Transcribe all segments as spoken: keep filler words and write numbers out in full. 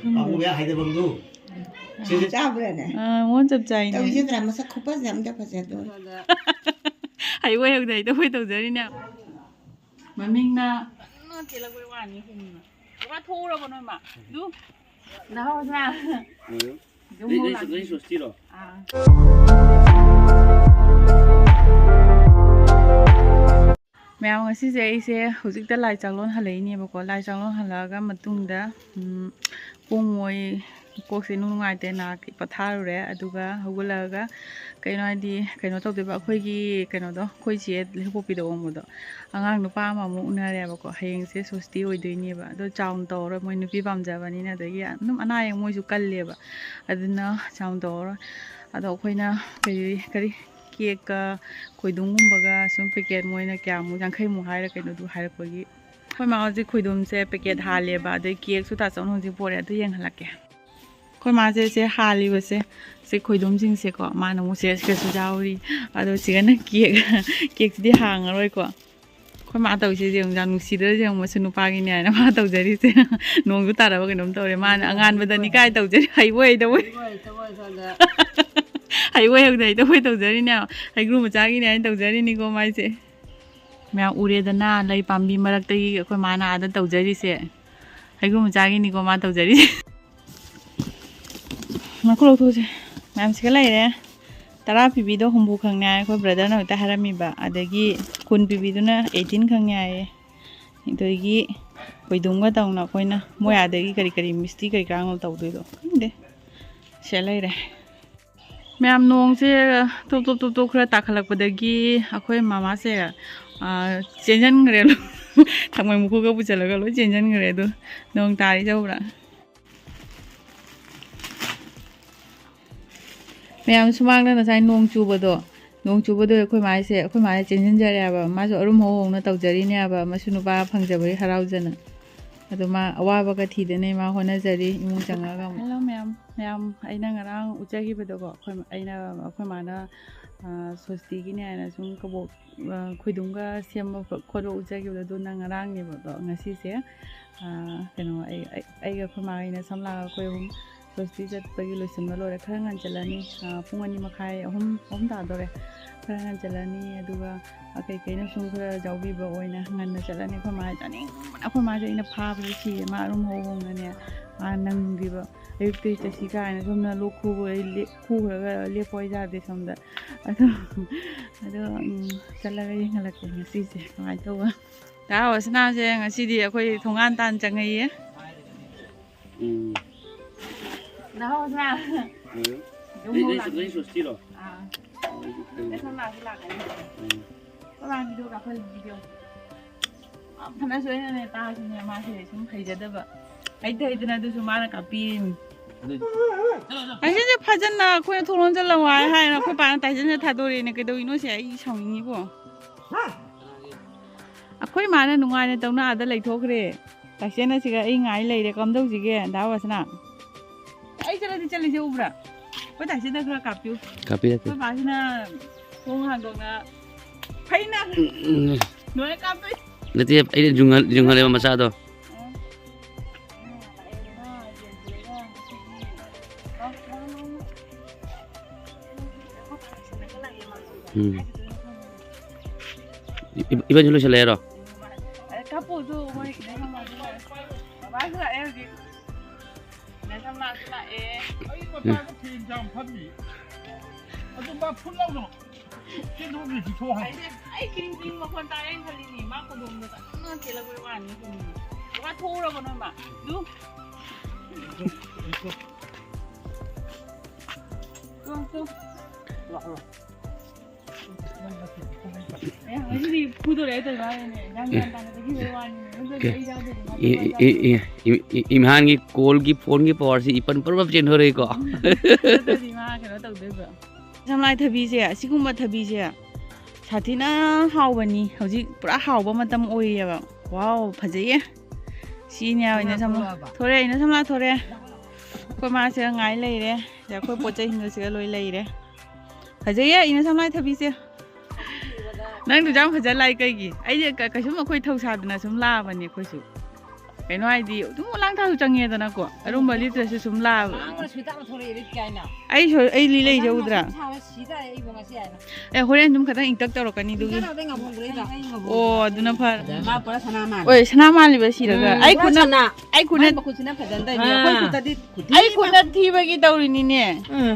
ꯄꯥꯕꯨꯡ ꯃꯌꯥ ꯍꯥꯏꯗꯕꯝꯗꯨ꯫ ꯁꯤꯁꯦ ꯆꯥꯕ꯭ꯔꯥꯅꯦ? ꯑꯥ, ꯃꯉꯣꯟ ꯆꯞ ꯆꯥꯏꯅꯦ꯫ ꯇꯧꯖꯗ꯭ꯔꯥ? ꯃꯁꯛ ꯈꯨꯐꯖ ꯑꯝꯇ ꯐꯖꯗꯣꯏ꯫ ꯍꯩꯕꯣꯏ ꯍꯧꯗ ꯍꯩꯇꯕꯣꯏ ꯇꯧꯖꯔꯤꯅꯦ꯫ ꯃꯃꯤꯡꯅ ꯀꯩꯅꯣ ꯊꯦꯠꯂꯛꯄꯩ ꯋꯥꯅꯤ, ꯍꯨꯝꯅ꯫ ꯕꯕꯥ ꯊꯣꯛꯎꯔꯕꯣ ꯅꯣꯏ ꯃꯥ? ꯑꯗꯨ ꯅꯍꯥ ꯑꯣꯖꯥ꯫ ꯎꯝ꯫ ꯑꯗꯨꯝ ꯂꯩ-, ꯂꯩ-, ꯂꯩ ꯁꯣꯁꯇꯤꯔꯣ? ꯑꯥ꯫ ꯃꯌꯥꯝ, ꯉꯁꯤꯁꯦ ꯑꯩꯁꯦ ꯍꯧꯖꯤꯛꯇ ꯂꯥꯏ ꯆꯥꯛꯂꯣꯟ ꯍꯜꯂꯛꯏꯅꯦꯕꯀꯣ꯫ ꯂꯥꯏ ꯆꯥꯛꯂꯣꯟ ꯍꯜꯂꯛꯑꯒ ꯃꯇꯨꯡꯗ, ꯎꯝ, ꯄꯨꯡ ꯃꯣꯏ ꯀꯣꯛꯁꯦ ꯏꯅꯨꯡ ꯅꯨꯡꯉꯥꯏꯇꯦ, ꯅꯥ ꯄꯣꯊꯥꯔꯨꯔꯦ꯫ ꯑꯗꯨꯒ ꯍꯧꯒꯠꯂꯛꯑꯒ ꯀꯩꯅꯣ ꯍꯥꯏꯗꯤ, ꯀꯩꯅꯣ ꯇꯧꯗꯣꯏꯕ, ꯑꯩꯈꯣꯏꯒꯤ ꯀꯩꯅꯣꯗꯣ, ꯑꯩꯈꯣꯏ ꯆꯦ ꯍꯦꯛꯄꯣꯛꯄꯤꯗ ꯑꯣꯡꯕꯗꯣ, ꯑꯉꯥꯡ ꯅꯨꯄꯥ ꯑꯃꯃꯨꯛ ꯎꯅꯔꯦꯕꯀꯣ꯫ ꯍꯌꯦꯡꯁꯦ ꯁꯣꯁꯇꯤ ꯑꯣꯏꯗꯣꯏꯅꯦꯕ꯫ ꯑꯗꯣ ꯆꯥꯎꯅ ꯇꯧꯔꯔꯣꯏ, ꯃꯣꯏ ꯅꯨꯄꯤ ꯄꯥꯝꯖꯕꯅꯤꯅ, ꯑꯗꯒꯤ ꯑꯗꯨꯝ ꯑꯅꯥ ꯑꯌꯦꯛ ꯃꯣꯏꯁꯨ ꯀꯜꯂꯦꯕ, ꯑꯗꯨꯅ ꯆꯥꯎꯅ ꯇꯧꯔꯔꯣꯏ꯫ ꯑꯗꯣ ꯑꯩꯈꯣꯏꯅ ꯀꯔꯤ ꯀꯔꯤ ꯀꯦꯛꯀ ꯈꯣꯏꯗꯨꯝꯒꯨꯝꯕꯒ ꯁꯨꯝ ꯄꯦꯀꯦꯠ ꯃꯣꯏꯅ ꯀꯌꯥꯃꯨꯛ, ꯌꯥꯡꯈꯩꯃꯨꯛ ꯍꯥꯏꯔ ꯀꯩꯅꯣꯗꯨ ꯍꯥꯏꯔꯛꯄꯒꯤ꯫ ꯑꯩꯈꯣꯏ ꯃꯥ ꯍꯧꯖꯤꯛ ꯈꯣꯏꯗꯨꯝꯁꯦ ꯄꯦꯀꯦꯠ ꯍꯥꯜꯂꯦꯕ, ꯑꯗꯩ ꯀꯦꯛꯁꯨ ꯇꯥꯆꯧꯅ ꯍꯧꯖꯤꯛ ꯄꯣꯔꯛꯑꯦ, ꯑꯗꯨ ꯌꯦꯡꯍꯜꯂꯛꯀꯦ꯫ ꯑꯩꯈꯣꯏ ꯃꯥꯁꯦ ꯁꯦ ꯍꯥꯜꯂꯤꯕꯁꯦ, ꯁꯤ ꯈꯣꯏꯗꯨꯝꯁꯤꯡꯁꯦꯀꯣ, ꯃꯥꯅ ꯑꯃꯨꯛ ꯁꯦ ꯁꯤꯒꯁꯨ ꯌꯥꯎꯔꯤ꯫ ꯑꯗꯣ ꯁꯤꯒꯅ ꯀꯦꯛ, ꯀꯦꯛꯁꯤꯗꯤ ꯍꯥꯡꯉꯔꯣꯏꯀꯣ꯫ ꯑꯩꯈꯣꯏ ꯃꯥ ꯇꯧꯔꯤꯁꯦ ꯌꯦꯡꯉꯨ, ꯌꯥꯝ ꯅꯨꯡꯁꯤꯗ꯭ꯔꯁꯦ ꯌꯦꯡꯉꯨ, ꯃꯁꯨ ꯅꯨꯄꯥꯒꯤꯅꯦ ꯍꯥꯏꯅ ꯃꯥ ꯇꯧꯖꯔꯤꯁꯦ꯫ ꯅꯣꯡꯁꯨ ꯇꯥꯔꯕ ꯀꯩꯅꯣꯝ ꯇꯧꯔꯦ꯫ ꯃꯥꯅ ꯑꯉꯥꯟꯕꯗꯅꯤ ꯀꯥꯏ ꯇꯧꯖꯔꯤ, ꯍꯩꯕꯣꯏ ꯍꯩꯇꯕꯣꯏ꯫ ꯍꯩꯕꯣꯏ ꯍꯩꯇꯕꯣꯏ ꯁꯣꯝꯗ꯫ ꯍꯩꯕꯣꯏ ꯍꯩꯇꯕꯣꯏ ꯇꯧꯖꯔꯤꯅꯦ꯫ ꯍꯩꯒ꯭ꯔꯨ ꯃꯆꯥꯒꯤꯅꯦ ꯍꯥꯏꯅ ꯇꯧꯖꯔꯤꯅꯤꯀꯣ ꯃꯥꯏꯁꯦ꯫ ꯃꯌꯥꯝ ꯎꯔꯦꯗꯅ, ꯂꯩ ꯄꯥꯝꯕꯤ ꯃꯔꯛꯇꯒꯤ ꯑꯩꯈꯣꯏ ꯃꯥꯅ ꯑꯥꯗ ꯇꯧꯖꯔꯤꯁꯦ꯫ ꯍꯩꯒ꯭ꯔꯨ ꯃꯆꯥꯒꯤꯅꯤꯀꯣ ꯃꯥ ꯇꯧꯖꯔꯤꯁꯦ꯫ ꯃꯀꯨ ꯂꯧꯊꯣꯛꯁꯦ꯫ ꯃꯌꯥꯝ ꯁꯤꯒ ꯂꯩꯔꯦ꯫ ꯇꯔꯥ ꯄꯤꯕꯤꯗꯣ ꯍꯨꯝꯐꯨ ꯈꯛꯅꯦ ꯍꯥꯏ, ꯑꯩꯈꯣꯏ ꯕ꯭ꯔꯗꯔꯅ ꯍꯦꯛꯇ ꯍꯥꯏꯔꯝꯃꯤꯕ꯫ ꯑꯗꯒꯤ ꯀꯨꯟ ꯄꯤꯕꯤꯗꯨꯅ ꯑꯩꯠꯇꯤꯟ ꯈꯛꯅꯦ ꯍꯥꯏꯌꯦ꯫ ꯑꯗꯒꯤ ꯈꯣꯏꯗꯨꯝꯒ ꯇꯧꯅ ꯑꯩꯈꯣꯏꯅ ꯃꯣꯏ ꯑꯥꯗꯒꯤ ꯀꯔꯤ ꯀꯔꯤ ꯃꯤꯁꯇꯤ ꯀꯔꯤ ꯀꯔꯥꯅꯣ ꯇꯧꯗꯣꯏꯗꯣ ꯈꯪꯗꯦ꯫ ꯁꯤꯗ ꯂꯩꯔꯦ꯫ ꯃꯌꯥꯝ ꯅꯣꯡꯁꯦ ꯇꯣꯞ ꯇꯣꯞ ꯇꯣꯞ ꯇꯣꯞ ꯈꯔ ꯇꯥꯈꯠꯂꯛꯄꯗꯒꯤ ꯑꯩꯈꯣꯏ ꯃꯃꯥꯁꯦ, ꯑꯥ, ꯆꯦꯟꯖꯟꯈ꯭ꯔꯦ꯫ ꯊꯛꯃꯩ ꯃꯈꯨꯒ ꯄꯨꯁꯜꯂꯒ ꯂꯣꯏ ꯆꯦꯟꯖꯟꯈ꯭ꯔꯦ꯫ ꯑꯗꯨ ꯅꯣꯡ ꯇꯥꯔꯤꯁꯦ ꯎꯕ꯭ꯔꯥ? ꯃꯌꯥꯝ ꯁꯨꯃꯥꯡꯗ ꯉꯁꯥꯏ ꯅꯣꯡ ꯆꯨꯕꯗꯣ, ꯅꯣꯡ ꯆꯨꯕꯗꯣ ꯑꯩꯈꯣꯏ ꯃꯥꯏꯁꯦ, ꯑꯩꯈꯣꯏ ꯃꯥꯁꯦ ꯆꯦꯟꯁꯤꯟꯖꯔꯦ ꯍꯥꯏꯕ꯫ ꯃꯥꯁꯨ ꯑꯔꯨꯝ ꯍꯧ ꯍꯧꯅ ꯇꯧꯖꯔꯤꯅꯦ ꯍꯥꯏꯕ, ꯃꯁꯨ ꯅꯨꯄꯥ ꯐꯪꯖꯕꯒꯤ ꯍꯔꯥꯎꯖꯅ꯫ ꯑꯗꯣ ꯃꯥ ꯑꯋꯥꯕꯒ ꯊꯤꯗꯅ ꯃꯥ ꯍꯣꯠꯅꯖꯔꯤ ꯏꯃꯨꯡ ꯆꯪꯉꯛꯑꯒ ꯑꯃꯨꯛ꯫ Hello ꯃꯌꯥꯝ, ꯃꯌꯥꯝ, ꯑꯩꯅ ꯉꯔꯥꯡ ꯎꯠꯆꯈꯤꯕꯗꯣꯀꯣ, ꯑꯩꯈꯣꯏ, ꯑꯩꯅ, ꯑꯩꯈꯣꯏ ꯃꯥꯅ, ꯑ, ꯁꯣꯁꯇꯤꯒꯤꯅꯦ ꯍꯥꯏꯅ ꯁꯨꯝ ꯀꯕꯣꯛ, ꯑ, ꯈꯣꯏꯗꯨꯝꯒ ꯁꯦꯝꯕ ꯈꯣꯠꯄ ꯎꯠꯆꯈꯤꯕꯗꯣ, ꯑꯗꯨꯅ ꯉꯔꯥꯡꯅꯦꯕ꯫ ꯑꯗꯣ ꯉꯁꯤꯁꯦ, ꯑꯥ, ꯀꯩꯅꯣ, ꯑꯩ, ꯑꯩ, ꯑꯩꯒ ꯑꯩꯈꯣꯏ ꯃꯥꯒ ꯑꯩꯅ ꯁꯝꯂꯥꯒ ꯑꯩꯈꯣꯏ ꯑꯍꯨꯝ ꯁꯣꯁꯇꯤ ꯆꯠꯄꯒꯤ ꯂꯣꯏꯁꯤꯟꯕ ꯂꯣꯏꯔꯦ꯫ ꯈꯔ ꯉꯟ ꯆꯠꯂꯅꯤ, ꯑꯥ, ꯄꯨꯡ ꯑꯅꯤ ꯃꯈꯥꯏ, ꯑꯍꯨꯝ, ꯑꯍꯨꯝ ꯇꯥꯗꯣꯔꯦ꯫ ꯈꯔ ꯉꯟ ꯆꯠꯂꯅꯤ, ꯑꯗꯨꯒ ꯀꯩꯀꯩꯅꯣ ꯁꯨꯝ ꯈꯔ ꯌꯥꯎꯕꯤꯕ ꯑꯣꯏꯅ ꯉꯟꯅ ꯆꯠꯂꯅꯤ꯫ ꯑꯩꯈꯣꯏ ꯃꯥ ꯆꯥꯅꯤꯡꯕꯅ, ꯑꯩꯈꯣꯏ ꯃꯥꯁꯦ ꯑꯩꯅ ꯐꯥꯕꯗ ꯁꯤꯌꯦ꯫ ꯃꯥ ꯑꯗꯨꯝ ꯍꯧ ꯍꯧꯅꯅꯦ, ꯑꯥ, ꯅꯪꯈꯤꯕ ꯑꯌꯨꯛꯇꯒꯤ ꯆꯠꯁꯤ ꯀꯥꯏꯅ ꯁꯣꯝꯅ ꯂꯣꯛ ꯈꯨꯕ ꯈꯨꯈ꯭ꯔꯒ ꯂꯦꯞꯄ ꯌꯥꯗꯦ ꯁꯣꯝꯗ꯫ ꯑꯗꯣ, ꯑꯗꯣ, ꯎꯝ, ꯆꯠꯂꯒ ꯌꯦꯡꯍꯜꯂꯛꯀꯦ ꯉꯁꯤꯁꯦ ꯀꯃꯥꯏꯅ ꯇꯧꯕ꯫ ꯗꯥ ꯍꯣꯁꯅꯥꯁꯦ ꯉꯁꯤꯗꯤ ꯑꯩꯈꯣꯏ ꯊꯣꯡꯒꯥꯟ ꯇꯥꯟ ꯆꯪꯉꯛꯏꯌꯦ꯫ ꯎꯝ꯫ ꯗꯥ ꯍꯣꯁꯅꯥ꯫ ꯎꯝ꯫ ꯌꯨꯝ ꯅꯣꯏ, ꯅꯣꯏ, ꯂꯥꯛꯑꯦ꯫ ꯅꯣꯏ ꯁꯣꯁꯇꯤꯔꯣ? ꯑꯥ꯫ ꯎꯝ꯫ ꯅꯣꯏ ꯁꯣꯝ ꯂꯥꯛꯑꯁꯨ ꯂꯥꯛꯀꯅꯤ꯫ ꯎꯝ꯫ ꯑꯩꯈꯣꯏ ꯃꯥ ꯚꯤꯗꯤꯑꯣ ꯀꯥꯞꯍꯜꯂꯤ, ꯚꯤꯗꯤꯑꯣ꯫ ꯐꯅꯁꯨ ꯑꯩꯅꯅꯦ ꯇꯥꯁꯤꯅꯦ, ꯃꯥꯁꯦ ꯁꯨꯝ ꯍꯩꯖꯗꯕ꯫ ꯍꯩꯇ ꯍꯩꯇꯅ ꯑꯗꯨꯁꯨ ꯃꯥꯅ ꯀꯥꯞꯄꯤꯔꯤꯅꯤ꯫ ꯑꯗꯨ ꯑꯁꯤꯁꯦ ꯐꯖꯅ ꯑꯩꯈꯣꯏꯅ ꯊꯣꯡ ꯂꯣꯟꯖꯜꯂꯝꯃꯣ ꯍꯥꯏ ꯍꯥꯏꯅ ꯑꯩꯈꯣꯏ ꯄꯥꯅ ꯇꯥꯏꯁꯟꯅ ꯊꯥꯗꯣꯔꯛꯑꯦꯅꯦ꯫ ꯀꯩꯗꯧꯔꯤꯅꯣ ꯁꯦ? ꯑꯩ ꯁꯥꯎꯅꯤꯡꯉꯤꯕꯣ꯫ ꯑꯩꯈꯣꯏ ꯃꯥꯅ ꯅꯨꯡꯉꯥꯏꯅ ꯇꯧꯅ ꯑꯥꯗ ꯂꯩꯊꯣꯛꯈ꯭ꯔꯦ꯫ ꯇꯥꯏꯁꯟꯅ ꯁꯤꯒ ꯑꯩ ꯉꯥꯏ ꯂꯩꯔꯦ꯫ ꯀꯝꯗꯧꯁꯤꯒꯦ, ꯗꯥ ꯕꯁꯅꯥ? ꯑꯩ ꯆꯠꯂꯗꯤ ꯆꯠꯂꯤꯁꯦ ꯎꯕ꯭ꯔꯥ? ꯑꯩꯈꯣꯏ ꯇꯥꯏꯁꯟꯅ ꯈꯔ ꯀꯥꯞꯄꯤꯌꯨ꯫ ꯀꯥꯞꯄꯤꯔꯛꯀꯦ꯫ ꯑꯩꯈꯣꯏ ꯄꯥꯁꯤꯅ ꯊꯣꯡ ꯍꯥꯡꯗꯣꯛꯅ, ꯐꯩꯅ ꯎꯝ, ꯎꯝ꯫ ꯂꯣꯏꯅ ꯀꯥꯞꯇꯣꯏ꯫ ꯅꯠꯇꯦ, ꯑꯩꯅ ꯌꯨꯡꯍꯜ-, ꯌꯨꯡꯍꯜꯂꯦꯕ ꯃꯆꯥꯗꯣ꯫ ꯎꯝ꯫ ꯏ-, ꯏ-, ꯏꯕꯥꯅꯤ ꯂꯣꯏꯁꯤꯜꯂꯦ ꯍꯥꯏꯔꯣ? ꯀꯥꯞꯄꯣ ꯑꯗꯨ ꯃꯣꯏ ꯈꯤꯇꯪ ꯃꯃꯥꯡꯗ ꯂꯥꯛꯑꯦ꯫ ꯕꯕꯥꯁꯨ ꯂꯥꯛꯑꯦ ꯍꯧꯖꯤꯛ꯫ ꯅꯦ ꯁꯝꯂꯥꯁꯨ ꯂꯥꯛꯑꯦ꯫ ꯑꯩ ꯃꯄꯥꯟꯗ ꯐꯦꯟ ꯌꯥꯝ ꯐꯝꯃꯤ꯫ ꯑꯗꯨ ꯃꯥ ꯐꯨꯠ ꯂꯥꯎꯅ ꯆꯦꯟꯊꯣꯛꯈ꯭ꯔꯤꯁꯤ ꯊꯣꯛ ꯍꯥꯡꯉꯨ꯫ ꯑꯩꯁꯦ ꯑꯩ ꯀ꯭ꯔꯤꯡ ꯀ꯭ꯔꯤꯡ ꯃꯈꯣꯟ ꯇꯥꯏꯌꯦꯅ ꯈꯜꯂꯤꯅꯤ꯫ ꯃꯥ ꯀꯣꯗꯣꯝꯗ ꯀꯟꯅ ꯆꯦꯜꯂꯛꯄꯩ ꯋꯥꯅꯤ ꯁꯤꯅꯤ꯫ ꯃꯥ ꯊꯣꯛꯎꯔꯕꯣ ꯅꯣꯏ ꯃꯥ? ꯑꯗꯨ꯫ ꯇꯣ, ꯇꯣ꯫ ꯂꯥꯛꯑꯣ꯫ ꯑꯦ, ꯉꯁꯤꯗꯤ ꯐꯨꯗꯣꯔꯛꯑꯦ ꯇꯧꯔꯤꯕ ꯍꯥꯏꯅꯦ꯫ ꯅꯪ ꯒ꯭ꯌꯥꯟ ꯇꯥꯅ ꯆꯠꯈꯤꯕꯩ ꯋꯥꯅꯤꯅꯦ꯫ ꯅꯠꯇ꯭ꯔꯗꯤ ꯑꯩ ꯌꯥꯎꯗꯣꯏꯅꯦ꯫ ꯃꯥ E-, E-, E-, E-, E-, E-, ꯏꯝꯍꯥꯟꯒꯤ ꯀꯣꯜꯒꯤ ꯐꯣꯟꯒꯤ ꯄꯋꯥꯔꯁꯤ ꯏꯄꯟ ꯄꯔꯕ ꯆꯦꯟꯊꯣꯔꯛꯏꯀꯣ꯫ ꯅꯠꯇ꯭ꯔꯗꯤ ꯃꯥ ꯀꯩꯅꯣ ꯇꯧꯗꯣꯏꯕ꯫ ꯁꯝꯂꯥꯏ ꯊꯕꯤꯁꯦ, ꯑꯁꯤꯒꯨꯝꯕ ꯊꯕꯤꯁꯦ ꯁꯥꯊꯤꯅ ꯍꯥꯎꯕꯅꯤ꯫ ꯍꯧꯖꯤꯛ ꯄꯨꯔꯥ ꯍꯥꯎꯕ ꯃꯇꯝ ꯑꯣꯏꯔꯤꯑꯕ꯫ ꯋꯥꯎ, ꯐꯖꯩꯌꯦ꯫ ꯁꯤꯅꯦ ꯑꯣꯏꯅ ꯁꯝꯂꯥ꯫ ꯊꯣꯔꯛꯑꯦ, ꯑꯩꯅ ꯁꯝꯂꯥ ꯊꯣꯔꯛꯑꯦ꯫ ꯑꯩꯈꯣꯏ ꯃꯥꯁꯦ ꯉꯥꯏ ꯂꯩꯔꯦ꯫ ꯁꯤꯗ ꯑꯩꯈꯣꯏ ꯄꯣꯠ ꯆꯩꯁꯤꯡꯗꯣ ꯁꯤꯗ ꯂꯣꯏ ꯂꯩꯔꯦ꯫ ꯐꯖꯩꯌꯦ, ꯏꯅꯦ ꯁꯝꯂꯥꯏ ꯊꯕꯤꯁꯦ꯫ ꯅꯪꯗꯨꯁꯨ ꯌꯥꯝ ꯐꯖ ꯂꯥꯛꯏ ꯀꯩꯒꯤ? ꯑꯩꯁꯦ ꯀ-, ꯀꯩꯁꯨꯝ ꯑꯩꯈꯣꯏ ꯊꯧꯁꯥꯗꯅ ꯁꯨꯝ ꯂꯥꯛꯑꯕꯅꯤ ꯑꯩꯈꯣꯏꯁꯨ꯫ ꯀꯩꯅꯣ ꯍꯥꯏꯗꯤ ꯑꯗꯨꯝ ꯂꯥꯡ ꯊꯥꯁꯨ ꯆꯪꯉꯦꯗꯅꯀꯣ, ꯑꯔꯨꯝꯕ ꯂꯤꯠꯇ꯭ꯔꯁꯨ ꯁꯨꯝ ꯂꯥꯛꯑꯕ꯫ ꯂꯥꯡꯕꯅ ꯁ꯭ꯋꯦꯇꯔ ꯊꯣꯔꯛꯑꯦ ꯂꯤꯠꯀꯦ ꯍꯥꯏꯅ꯫ ꯑꯩ ꯁꯣ- ꯑꯩ ꯂꯤ ꯂꯩꯖꯧꯗ꯭ꯔꯥ? ꯁꯥꯕ ꯁꯤ ꯇꯥꯔꯦ ꯑꯩꯕꯨ ꯉꯁꯤ ꯍꯥꯏꯅ꯫ ꯑꯦ, ꯍꯣꯔꯦꯟ ꯑꯗꯨꯝ ꯈꯤꯇꯪ ꯏꯪꯇꯛ ꯇꯧꯔꯛꯀꯅꯤ ꯑꯗꯨꯒꯤ꯫ ꯆꯥꯅꯕꯗꯩ ꯉꯝꯍꯧꯗ꯭ꯔꯦꯗ꯫ ꯑꯣ, ꯑꯗꯨꯅ ꯐꯔꯦ꯫ ꯃꯥ ꯄꯨꯔꯥ ꯁꯅꯥ ꯃꯥꯜꯂꯦ꯫ ꯑꯣꯏ, ꯁꯅꯥ ꯃꯥꯜꯂꯤꯕ ꯁꯤꯔꯒ꯫ ꯎꯝ, ꯑꯩ ꯄꯨꯔꯥ ꯈꯨꯠꯅ ꯁꯅꯥ꯫ ꯑꯩ ꯈꯨꯠꯅ ꯃꯥꯏ ꯃꯈꯨꯠꯁꯤꯅ ꯐꯖꯅ ꯇꯧꯔꯤꯅꯦ꯫ ꯑꯩꯈꯣꯏ ꯑꯥ꯫ ꯈꯨꯠꯇꯗꯤ ꯈꯨꯠꯊꯤ ꯑꯩ ꯑꯃ꯫ ꯈꯨꯠꯅ ꯊꯤꯕꯒꯤ ꯇꯧꯔꯤꯅꯤꯅꯦ꯫ ꯎꯝ꯫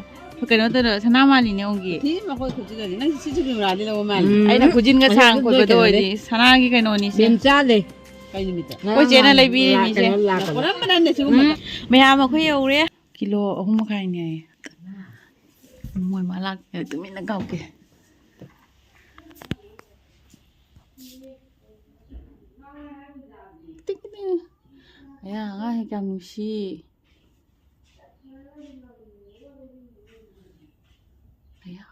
ꯀꯩꯅꯣ ꯇꯧꯔ ꯁꯅꯥ ꯃꯥꯜꯂꯤꯅꯦ ꯑꯣꯡꯒꯤ꯫ ꯈꯨꯠꯊꯤ ꯑꯃ ꯑꯩꯈꯣꯏ ꯈꯨꯠꯁꯤꯗꯗꯤ꯫ ꯅꯪ ꯁꯤꯁꯨ ꯀꯦꯃꯦꯔꯥꯗꯤ ꯂꯧꯕ ꯃꯥꯜꯂꯤ꯫ ꯎꯝ, ꯑꯩꯅ ꯈꯨꯖꯤꯟꯒ ꯑꯩ ꯁꯥꯡ ꯑꯗꯨꯝ ꯈꯣꯠꯄꯗꯣ ꯂꯣꯏ ꯑꯣꯏꯗꯤ ꯁꯅꯥꯒꯤ ꯀꯩꯅꯣꯅꯤꯁꯦ꯫ ꯃꯦꯝ ꯆꯥꯗꯦ꯫ ꯀꯩ ꯅꯨꯃꯤꯠꯇ? ꯑꯩꯈꯣꯏ ꯆꯦꯅ ꯂꯩꯕꯤꯔꯤꯅꯤꯁꯦ꯫ ꯀꯩꯅꯣ ꯂꯥꯛꯄꯗ꯫ ꯄꯨꯔꯝꯕꯅꯅꯦ ꯁꯤꯒꯨꯝꯕꯗ꯫ ꯎꯝ, ꯃꯌꯥꯝ ꯑꯩꯈꯣꯏ ꯌꯧꯔꯦ꯫ ꯀꯤꯂꯣ ꯑꯍꯨꯝ ꯃꯈꯥꯏꯅꯦ ꯍꯥꯏꯌꯦ꯫ ꯃꯣꯏ ꯃꯥ ꯂꯥꯛ-, ꯇꯨꯃꯤꯟꯅ ꯀꯥꯎꯀꯦ꯫ ꯇꯤꯡ, ꯇꯤꯡ꯫ ꯑꯌꯥ, ꯑꯉꯥꯡꯁꯦ ꯀꯌꯥꯝ ꯅꯨꯡꯁꯤ꯫ ꯑꯌꯥ,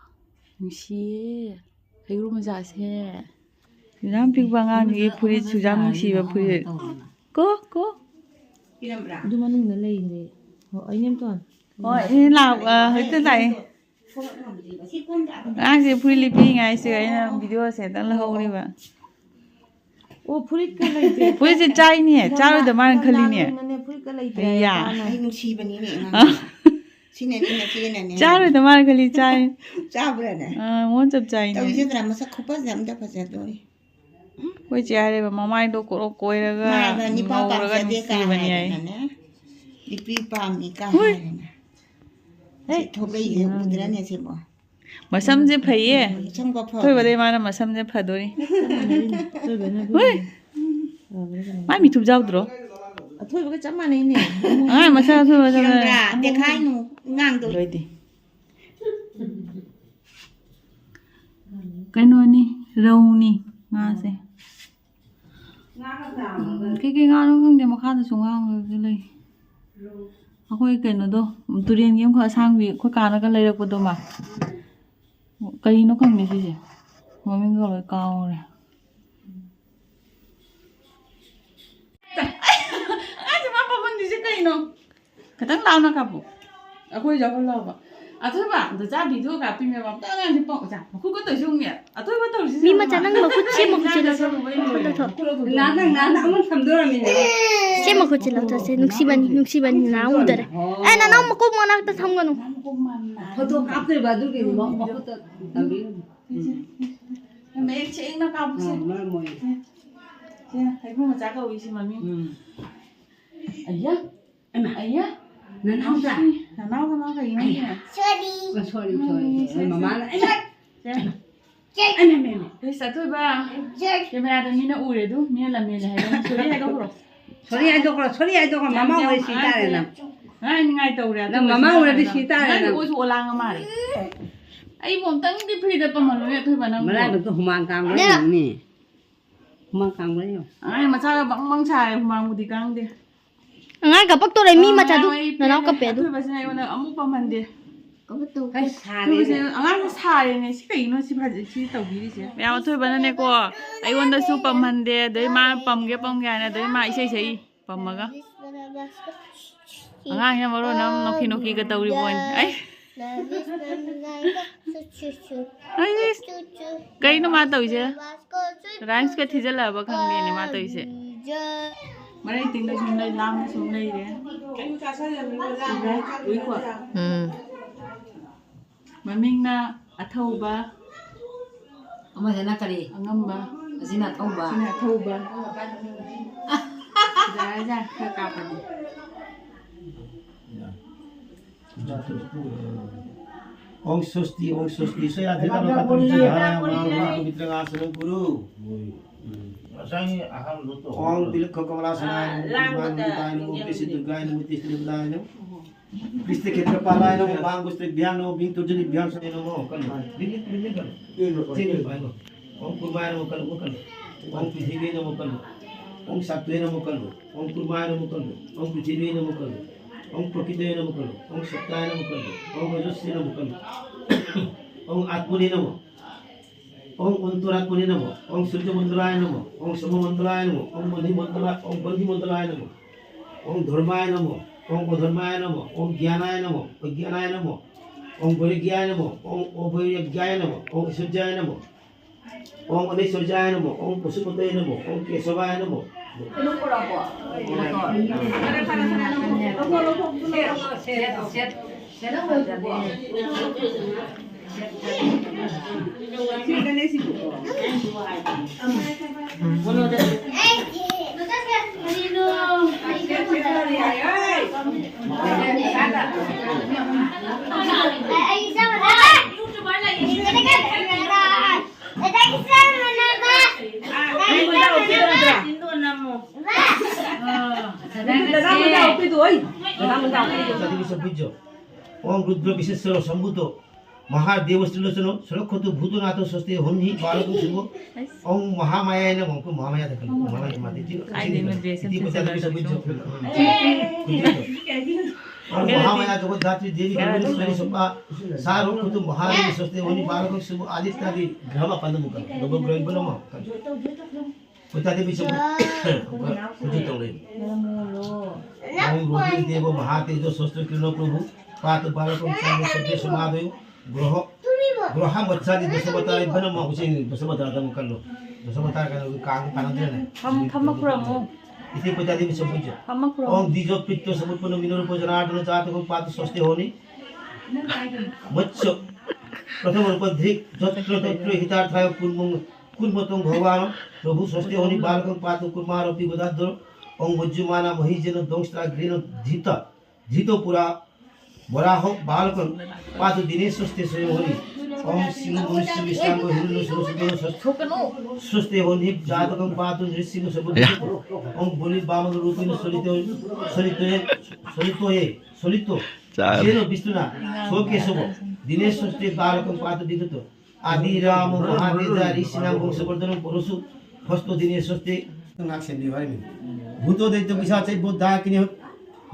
ꯅꯨꯡꯁꯤꯌꯦ꯫ ꯍꯩꯔꯨ ꯃꯆꯥꯁꯦ꯫ ꯌꯥꯝ ꯄꯤꯛꯄ ꯑꯉꯥꯡꯒꯤ ꯐꯨꯔꯤꯠꯁꯨ ꯌꯥꯝ ꯅꯨꯡꯁꯤꯕ ꯐꯨꯔꯤꯠ꯫ ꯀꯣ, ꯀꯣ꯫ ꯑꯗꯨ ꯃꯅꯨꯡꯗ ꯂꯩꯈ꯭ꯔꯦ꯫ ꯑꯣ, ꯑꯩ ꯅꯦꯝꯇꯣꯟ꯫ ꯍꯣꯏ, ꯏꯅꯦ ꯂꯥꯛ-, ꯑ, ꯍꯧꯖꯤꯛꯇ ꯂꯥꯛꯑꯦ꯫ ꯑꯉꯥꯡꯁꯦ ꯐꯨꯔꯤꯠ ꯂꯤꯠꯄꯤꯉꯥꯏꯁꯦ ꯑꯩꯅ ꯚꯤꯗꯤꯑꯣꯁꯦ ꯍꯦꯛꯇ ꯂꯧꯍꯧꯔꯤꯕ꯫ ꯑꯣ, ꯐꯨꯔꯤꯠꯀ ꯂꯩꯇꯦ꯫ ꯐꯨꯔꯤꯠꯁꯦ ꯆꯥꯏꯅꯦ, ꯆꯥꯔꯣꯏꯗ ꯃꯥꯅ ꯈꯜꯂꯤꯅꯦ꯫ ꯅꯪꯅꯅꯦ ꯐꯨꯔꯤꯠꯀ ꯂꯩꯇ꯭ꯔꯦ ꯑꯩꯌꯥ꯫ ꯄꯥꯅ꯫ ꯑꯩ ꯅꯨꯡꯁꯤꯕꯅꯤꯅꯦ ꯑ, ꯑꯉꯥꯡꯁꯦ꯫ ꯁꯤꯅꯅꯦ ꯅꯆꯦꯅꯅꯦ꯫ ꯆꯥꯔꯣꯏꯗ ꯃꯥꯅ ꯈꯜꯂꯤ ꯆꯥꯏ꯫ ꯆꯥꯕ꯭ꯔꯥꯅꯦ? ꯑ, ꯃꯉꯣꯟ ꯆꯞ ꯆꯥꯏꯅꯦ꯫ ꯇꯧꯔꯤꯁꯦ ꯇꯔꯥ ꯃꯁꯛ ꯈꯨꯐꯖ ꯑꯝꯇ ꯐꯖꯗꯣꯔꯤ꯫ ꯑꯩꯈꯣꯏ ꯆꯦ ꯍꯥꯏꯔꯦꯕ, ꯃꯃꯥꯏꯗꯣ ꯀꯣꯔꯣꯛ ꯀꯣꯏꯔꯒ ꯃꯥꯅ ꯅꯤꯄꯥ ꯉꯧꯔꯒ ꯄꯥꯝꯖꯗꯦ ꯀꯥꯏ ꯅꯨꯡꯁꯤꯕꯅꯤ ꯍꯥꯏ꯫ ꯍꯥꯏꯗꯅꯅꯦ꯫ ꯅꯨꯄꯤ ꯄꯥꯝꯃꯤ ꯀꯥꯏ ꯍꯣꯏ꯫ ꯍꯥꯏꯗꯅ꯫ ꯁꯤ ꯊꯣꯛꯂꯛꯏꯁꯦ ꯎꯗ꯭ꯔꯅꯦ ꯁꯤꯕꯣ? ꯃꯁꯝꯁꯦ ꯐꯩꯌꯦ꯫ ꯃꯁꯝꯒ ꯐꯕ꯫ ꯊꯣꯏꯕꯗꯩ ꯃꯥꯅ ꯃꯁꯝꯁꯦ ꯐꯗꯣꯔꯤ꯫ ꯊꯣꯏꯕꯅ ꯍꯣꯏ꯫ ꯃꯥꯏ ꯃꯤꯊꯨꯞ ꯌꯥꯎꯗ꯭ꯔꯣ? ꯑꯊꯣꯏꯕꯒ ꯆꯞ ꯃꯥꯟꯅꯩꯅꯦ꯫ ꯑꯉꯥꯡ ꯃꯁꯝ ꯑꯊꯣꯏꯕ ꯆꯞ ꯃꯥꯟꯅꯩ꯫ ꯈꯪꯕ꯭ꯔꯥ? ꯇꯦꯈꯥꯏꯅꯨ ꯑꯉꯥꯡꯗꯣ꯫ ꯂꯣꯏꯗꯦ꯫ ꯀꯩꯅꯣꯅꯤ, ꯔꯧꯅꯤ ꯉꯥꯁꯦ꯫ ꯎꯝ, ꯀꯩꯀꯩ ꯉꯥꯅꯣ ꯈꯪꯗꯦ, ꯃꯈꯥꯗꯁꯨ ꯉꯥ ꯑꯃꯈꯛꯁꯨ ꯂꯩ꯫ ꯑꯩꯈꯣꯏ ꯀꯩꯅꯣꯗꯣ, ꯇꯨꯔꯦꯟꯒꯤ ꯑꯃꯈꯛ ꯑꯁꯥꯡꯕꯤ ꯑꯩꯈꯣꯏ ꯀꯥꯅꯒ ꯂꯩꯔꯛꯄꯗꯣ ꯃꯥ꯫ ꯀꯔꯤꯅꯣ ꯈꯪꯗꯦ ꯁꯤꯁꯦ꯫ ꯃꯃꯤꯡꯒ ꯂꯣꯏ ꯀꯥꯎꯔꯦ꯫ ꯑꯩꯁꯦ ꯃꯥ ꯄꯥꯝꯃꯟꯗ꯭ꯔꯤꯁꯦ ꯀꯩꯅꯣ? ꯈꯤꯇꯪ ꯂꯥꯎꯅ ꯀꯥꯞꯄꯨ꯫ ꯑꯩꯈꯣꯏ ꯌꯥꯎꯍꯜꯂꯣꯕ꯫ ꯑꯊꯣꯏꯕ, ꯗꯣꯆꯥ video ꯀꯥꯞꯄꯤꯃꯦꯕ꯫ ꯑꯝꯇ ꯑꯉꯥꯡꯁꯦ ꯄꯥꯎ-, ꯑꯣꯖꯥ, ꯃꯈꯨꯠꯀ ꯇꯧꯔꯤꯁꯦ ꯌꯦꯡꯉꯨꯅꯦ꯫ ꯑꯊꯣꯏꯕ ꯇꯧꯔꯤꯁꯦ ꯃꯤ ꯌꯦꯡꯉꯨꯅꯦ꯫ ꯃꯆꯥ, ꯅꯪ ꯃꯈꯨꯠ, ꯁꯦ ꯃꯈꯨꯠꯁꯦ ꯂꯧꯊꯣꯛ꯫ ꯃꯈꯨꯠ ꯂꯧꯊꯣꯛ꯫ ꯅꯥ, ꯅꯪ ꯅꯥ, ꯅꯥ ꯑꯃ ꯊꯝꯗꯣꯔꯝꯃꯤꯅꯦ꯫ ꯁꯦ ꯃꯈꯨꯠꯁꯦ ꯂꯧꯊꯣꯛꯁꯦ꯫ ꯅꯨꯡꯁꯤꯕꯅꯤ, ꯅꯨꯡꯁꯤꯕꯅꯤ, ꯅꯥ ꯎꯗꯔꯦ꯫ ꯑꯣ꯫ ꯑꯦ, ꯅꯅꯥꯎ ꯃꯀꯣꯛ ꯃꯅꯥꯛꯇ ꯊꯝꯒꯅꯨ꯫ ꯐꯣꯇꯣ ꯀꯥꯞꯇꯣꯏꯕ ꯑꯗꯨꯒꯤꯅꯤ, ꯃꯈꯨꯠꯇ ꯇꯧꯕꯤꯔꯤꯅꯤ꯫ ꯁꯦ, ꯁꯦ, ꯁꯦ꯫ ꯃꯌꯦꯛ ꯁꯦꯡꯅ ꯀꯥꯞꯄꯨꯁꯦ꯫ ꯑꯥ, ꯃꯔꯝ ꯑꯣꯏ꯫ ꯁꯦ, ꯁꯦ, ꯍꯩꯕꯨꯡ ꯃꯆꯥ ꯀꯧꯏ ꯁꯤ ꯃꯃꯤꯡ꯫ ꯎꯝ꯫ ꯑꯌꯥ꯫ ꯍꯩꯃꯥ꯫ ꯑꯌꯥ꯫ ꯅꯅꯥꯎꯗ꯫ ꯅꯅꯥꯎ, ꯅꯅꯥꯎ ꯀꯩꯅꯣ? ꯑꯌꯥ꯫ Sorry꯫ ꯑꯣ, sorry, sorry꯫ ꯎꯝ, ꯁꯦ, ꯁꯦ꯫ ꯃꯃꯥꯅ, ꯑꯌꯥ꯫ ꯁꯦ꯫ ꯑꯩꯃ, ꯑꯩꯃ, ꯑꯩꯃ꯫ ꯏꯁ, ꯑꯊꯣꯏꯕ꯫ ꯁꯦ꯫ Camera ꯗ ꯃꯤꯅ ꯎꯔꯦ ꯑꯗꯨ, ꯃꯤꯅ ꯂꯝꯍꯦꯜꯂꯦ ꯍꯥꯏꯔꯦ꯫ Sorry ꯍꯥꯏꯗꯣꯛꯈ꯭ꯔꯣ꯫ Sorry ꯍꯥꯏꯗꯣꯛꯈ꯭ꯔꯣ, sorry ꯍꯥꯏꯗꯣꯛꯈ꯭ꯔꯣ꯫ ꯌꯥꯝ, ꯃꯃꯥ ꯌꯥꯝ ꯑꯣꯏ ꯁꯤ ꯇꯥꯔꯦ ꯅꯪ꯫ ꯉꯥꯏ ꯅꯤꯡꯉꯥꯏ ꯇꯧꯔꯦ, ꯅꯪ ꯑꯊꯣꯏꯕ ꯃꯃꯥ ꯁꯤ ꯑꯣꯏꯔꯗꯤ ꯇꯥꯔꯦ꯫ ꯁꯤ ꯇꯥꯔꯦ ꯅꯪ ꯅꯪ꯫ ꯑꯣꯏꯁꯨ ꯑꯣꯂꯥꯡ ꯑꯃ ꯃꯥꯜꯂꯦ꯫ ꯑꯩꯕꯨ ꯑꯝꯇꯪꯗꯤ free ꯗ ꯄꯝꯍꯜꯂꯨꯅꯦ, ꯑꯊꯣꯏꯕ ꯅꯪꯕꯨ꯫ ꯃꯔꯥꯏꯕꯛꯇꯣ ꯍꯨꯃꯥꯡ ꯀꯥꯡꯕ꯭ꯔꯥ ꯌꯦꯡꯉꯨꯅꯦ꯫ ꯍꯨꯃꯥꯡ ꯀꯥꯡꯕ꯭ꯔꯥ ꯌꯦꯡꯉꯣ꯫ ꯑꯉꯥꯡ ꯃꯆꯥꯒ ꯕꯪ ꯕꯪ ꯁꯥꯔꯦ, ꯍꯨꯃꯥꯡꯕꯨꯗꯤ ꯀꯥꯡꯗꯦ꯫ ꯑꯉꯥꯡ ꯀꯞꯄꯛꯇꯣꯔꯦ, ꯃꯤ ꯑꯣ, ꯃꯆꯥꯗꯨ꯫ ꯉꯔꯥꯡ ꯑꯩ ꯅꯅꯥꯎ ꯄꯦꯜꯂꯦ꯫ ꯀꯞꯄꯦ ꯑꯗꯨ꯫ ꯑꯊꯣꯏꯕꯁꯤꯅ ꯑꯩꯉꯣꯟꯗ ꯑꯃꯨꯛ ꯄꯝꯍꯟꯗꯦ꯫ ꯀꯞꯄꯛꯇꯧ꯫ ꯑꯩ ꯁꯥꯔꯦꯅꯦ꯫ ꯑꯊꯣꯏꯕꯁꯦ ꯑꯉꯥꯡꯁꯦ ꯁꯥꯔꯦꯅꯦ꯫ ꯁꯤ ꯀꯩꯒꯤꯅꯣ ꯁꯤ ꯐꯖ-, ꯁꯤ ꯇꯧꯕꯤꯔꯤꯁꯦ? ꯃꯌꯥꯝ ꯑꯊꯣꯏꯕꯅꯅꯦꯀꯣ, ꯑꯩꯉꯣꯟꯗꯁꯨ ꯄꯝꯍꯟꯗꯦ, ꯑꯗꯩ ꯃꯥꯅ ꯄꯝꯒꯦ ꯄꯝꯒꯦ ꯍꯥꯏꯅ, ꯑꯗꯩ ꯃꯥ ꯏꯁꯩ ꯁꯛꯏ ꯄꯝꯃꯒ꯫ ꯑꯉꯥꯡꯁꯤꯅ ꯃꯔꯣꯟ ꯑꯃ ꯅꯣꯛꯀꯤ ꯅꯣꯛꯀꯤꯒ ꯇꯧꯔꯤꯕꯣꯅꯤ꯫ ꯑꯩ꯫ ꯑꯩ꯫ ꯀꯩꯅꯣ ꯃꯥ ꯇꯧꯔꯤꯁꯦ? Rhymes ꯀ ꯊꯤꯖꯤꯜꯂꯛꯑꯕ ꯈꯪꯗꯦꯅꯦ ꯃꯥ ꯇꯧꯔꯤꯁꯦ꯫ ꯃꯔꯩ ꯇꯤꯡꯅ ꯁꯨꯝ ꯂꯩ, ꯂꯥꯝꯅ ꯁꯨꯝ ꯂꯩꯔꯦ꯫ ꯎꯏꯀꯣ꯫ ꯎꯝ꯫ ꯃꯃꯤꯡꯅ ꯑꯊꯧꯕ꯫ ꯑꯃꯁꯤꯅ ꯀꯔꯤ? ꯑꯉꯝꯕ꯫ ꯑꯁꯤꯅ ꯑꯊꯧꯕ꯫ ꯑꯁꯤꯅ ꯑꯊꯧꯕ꯫ ꯌꯥꯔꯦ, ꯌꯥꯔꯦ, ꯈꯔ ꯀꯥꯞꯄꯗꯤ꯫ Om Swasti, Om Swasti, Swayadhikaro Katam Jihara, Mama Pavitra Asana Guru. Om Tilakha Kamalasana, Namo Durgaye Namo, Kristi Durgaye Namo, Kristi Durgaye Namo. Kristi Khetrapalaya Namo, Bang Gusti Bhyan Namo, Bing Turjani Bhyan Sai Namo, kan. Bing, bing, bing, kan. Sini, bang. Om Kurmaya Namo, kan, kan. Om Prithivi Namo, kan. Om Satwe Namo, kan. Om Kurmaya Namo, kan. Om Prithivi Namo, kan. Om Prakriti Namo, kan. Om Sattaya Namo, kan. Om Rajasvi Namo, kan. Om Atmani Namo. Om Antaratmane Namo, Om Surya Mandalaya Namo, Om Sama Mandalaya Namo, Om Bandhi Mandala, Om Bandhi Mandalaya Namo, Om Dharmaya Namo, Om Adharmaya Namo, Om Gyanaya Namo, Agyanaya Namo, ওম বৈরাগ্যায় নমঃ, ওম অবৈরাগ্যায় নমঃ, ওম ঐশ্বর্যায় নমঃ, ওম অনৈশ্বর্যায় নমঃ, ওম পশুপতয়ে নমঃ, ওম কেশবায় নমঃ। ॐ रुद्र विश्वेश्वर शंभुतो महादेव त्रिलोचनो सुरक्षतु भूतनाथो स्वस्ति होन्हि बालको शुभो। ॐ महामायाय नमः। महामाया देखो, महामाया माते जी। ॐ महामाया जगद्धात्री देवी गणेश्वरी सपा सा रक्षतु महादेव स्वस्ति होन्हि बालको शुभो। आदित्यादि ग्रह पंदमुख नवग्रह नमः। Pagkatapos sa kujuto rin. Ang Rodin Devo Mahatejo Sostro Kirno Prabhu, Pato Balakong Sami Sabya Sumadoyo, Groho, Groha Matsali Dosabata, iba na mga kusing Dosabata, tamo kalo. Dosabata ka na kang panagyan eh. Ham, hamakura mo. Iti pagkatapos sa kujo. Hamakura mo. Ang Dijo Pito sa Puno Minuro po sa Nardo na Jato kong Pato Soste Honi. Motso. Pratham Rupadhik, Jotro Totro Hitar Thayo Kunmung কুর্মতং ভগবান প্রভু স্বস্তি হনি বালকং পাতু কুর্মারপি গদাধর। ওং মজ্জুমানা মহিজেন দংশাগ্রেণ ধৃত ধৃত পুরা বরাহ বালকং পাতু দিনে স্বস্তি স্বয়ং হরি। ওং সিংহ মনুষ্য বিষ্ণাঙ্গ হিরণ্য সরস্বতী স্বস্তি হনি জাতকং পাতু নৃসিংহ সবুদ্ধ। ওং বলি বামন রূপিণ সলিত সলিত সলিত সলিত যেন বিষ্ণুনা স্বকেশব দিনে স্বস্তি বালকং পাতু বিগত। আদিরাম মহাতেজা ঋষিণাং বংশবর্ধনং পরশু হস্ত দিনে স্বস্তি। নাক সেন্দি হয় মি। ভূত দৈত্য পিশাচ বৈদ্য ডাকিনী